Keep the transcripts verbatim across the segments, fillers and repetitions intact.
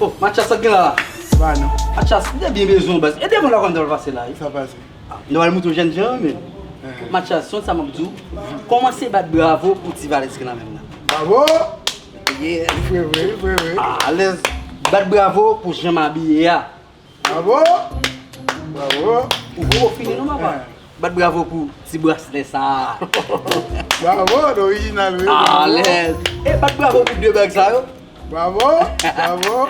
Oh, Mathias, sa k gen la? Ba non. Mathias, m te byen bezwen w, baz. E devan la kòm ta pral pase la, wi. Sa pase? Ah, nou al moutre w jènjan, men. Mathias, sonn sa m ap di w. Kòmanse bat bravo pou ti valèz ki nan men m nan. Bravo! Yeah. Vre, vre, vre, vre. Ah, alèz. Bat bravo pou jan m abiye a. Bravo! Bravo! Ou poko fini non, papa. Bat bravo pou ti braslè sa a. Bravo, l orijinal, wi. Alèz. E bat bravo pou de bag sa yo. Bravo! Bravo!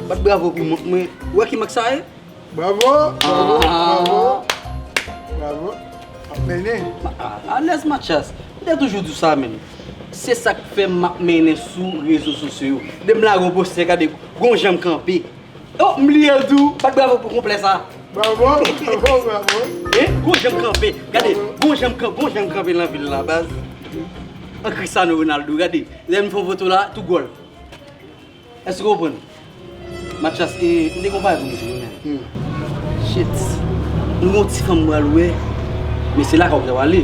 Bat bravo pou mont mwen. Ou wè ki mak sa ye? Bravo! Bravo! Bravo! Bravo! Ap mennen. Alèz, Mathias. M te toujou di w sa, menm. Se sa k fè m ap mennen sou rezo sosyo yo. Depi m lage yon postè, gade, gon jan m kanpe. Oh, m bliye l tou. Bat bravo pou konplè sa. Bravo, bravo, bravo. E, gon jan m kanpe. Gade, gon jan m kan-, gon jan m kanpe nan vil la, baz. An Cristiano Ronaldo, gade. Lè m fè yon foto la, tou gòl. Èske w konprann? Mathias, e, m te gon bagay pou m di w, men. Shit. M gon ti fanm m pral wè. Men se lakay w ta pral ale.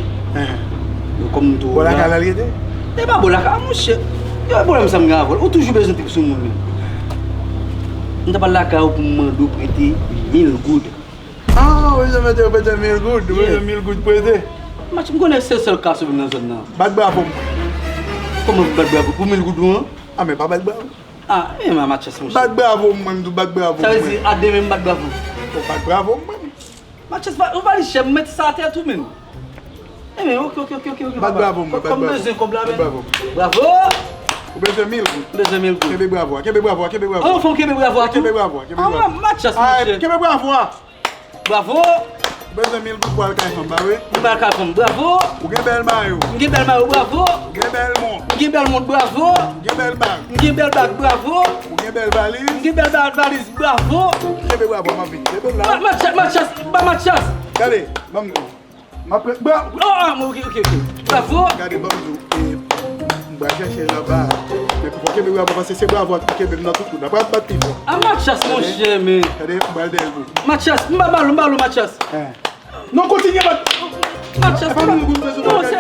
Kòm m tou. Bò lakay la l rete? E pa bò lakay, monchè. Yo, pwoblèm sa m gen avè w. Ou toujou bezwen tip sou moun, men. M ta pral lakay ou pou m mande w prete mil goud. Ah, ou bezwen mete yo prete mil goud, ou bezwen mil goud prete. Match, m konnen se sèl ka sove m nan zòn nan. Bat bravo m. Kòman bat bravo? Pou mil goud ou an? Ah, men pa bat bravo. Ah, men Mathias, monchè. Bat bravo m, mwen, m di w bat bravo m. Sa vle di, a demen m bat bravo. Ou bat bravo m, mwen. Mathias, ou pa li chè, m mete sa atè tou, menm. E men, ok, ok, ok, ok, ok, papa. Bat bravo m, bat bravo. Kòm m bezwen kòb la, men. Bat bravo. Bravo! Ou bezwen mil goud? M bezwen mil goud. Kenbe bravo a, kenbe bravo a, kenbe bravo a. An, fò m kenbe bravo a tou. Kenbe bravo a, kenbe bravo a. Ah, Mathias, monchè. Kenbe bravo a. Bravo! Ou bezwen mil goud pou al kay fanm, pa vre? M pa al kay fanm, bravo! Ou gen bèl mayo. M gen bèl mayo, bravo! Ou gen bèl mont. M gen bèl mont, bravo! Ou gen bèl bag. M gen bèl bag, bravo! Ou gen bèl valiz. M gen bèl ba-, valiz, bravo! Kenbe bravo, m ap vini. Kenbe la. Ma-, Mathias, Mathias, ba Mathias! Gade, ban m di w. M ap pre-, bra-, oh, ah, ok, ok, ok. Bravo! Gade, ban m di w, e, m pral chèche l anba. Men pou fò kenbe bravo, paske se bravo a ki kenbe m nan tout kout. N ap bat pi fò. Ah, Mathias, monchè, men. Gade, m pral dèyè l pou ou. Mathias, m ba bal ou, m ba bal ou, Mathias. Non, kontinye bat. Mathias, non, se, non, monchè.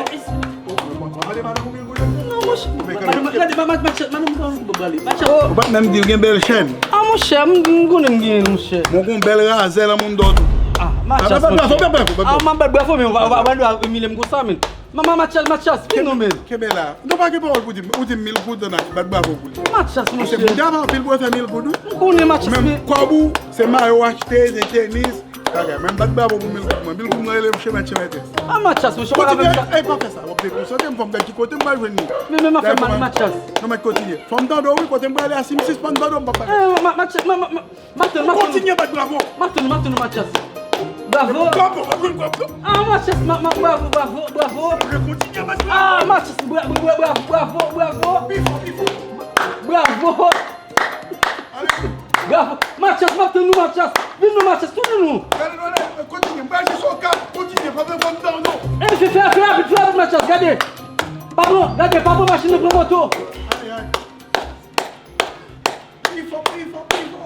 Ou pa t menm di w gen bèl chèn. Ah, monchè, m, m konnen m gen, monchè. Mwen gon bèl razè nan moun dò tou. Ah, Mathias, monchè. Ah, m ap bat bravo, men ou pa, ou pa, ou pa dwe imilye m konsa, men. Ma-, ma-, Mathias, Mathias, vin non, men. Kenbe la. Nou pa gen pawòl pou di, ou di mil goud, nan bat bravo pou li. Mathias, monchè. Paske moun te ap anpil pou fè mil goud, wi. M konnen, Mathias, men kòb ou, se mayo w achte, se tenis. Kaka, men bat bravo pou mil goud, mwen. Mil goud, mwen rele m chemèt, chemèt. Ah, Mathias, monchè, w ap fè m sa. Ey, pa fè sa, w ap dekonsantre m, fò m gad ki kote m pral jwenn li. Men, men, m ap fè mal, Mathias. Non, men kontinye. Fò m tande w, wi, kote m prale a, si m sispann tande w, m p ap pale. Eh, ma-, Mathias, ma-, ma-, ma-, Maten, maten. Kontinye bat bravo. Maten, maten, Mathias. Bravo. Bravo, bravo, bravo. Ah, Mathias, ma, ma, bravo, bravo, bravo. Kontinye bat bravo. Ah, Mathias, bra-, bra-, bra-, bravo, bravo, bravo. Pi fò, pi fò. Bravo. Ale. Bravo. Mathias, maten nou, Mathias. Vin nou, Mathias, tounen nou. Gade, gade, kontinye. Mwen jis o ka. Kontinye, pa bezwen pran tan, non. E, fè, fè, fè rapid, fè rapid, Mathias, gade. Pa pran, gade, pa pran machin nan, pran moto. Ay, ay. Pi fò, pi fò, pi fò.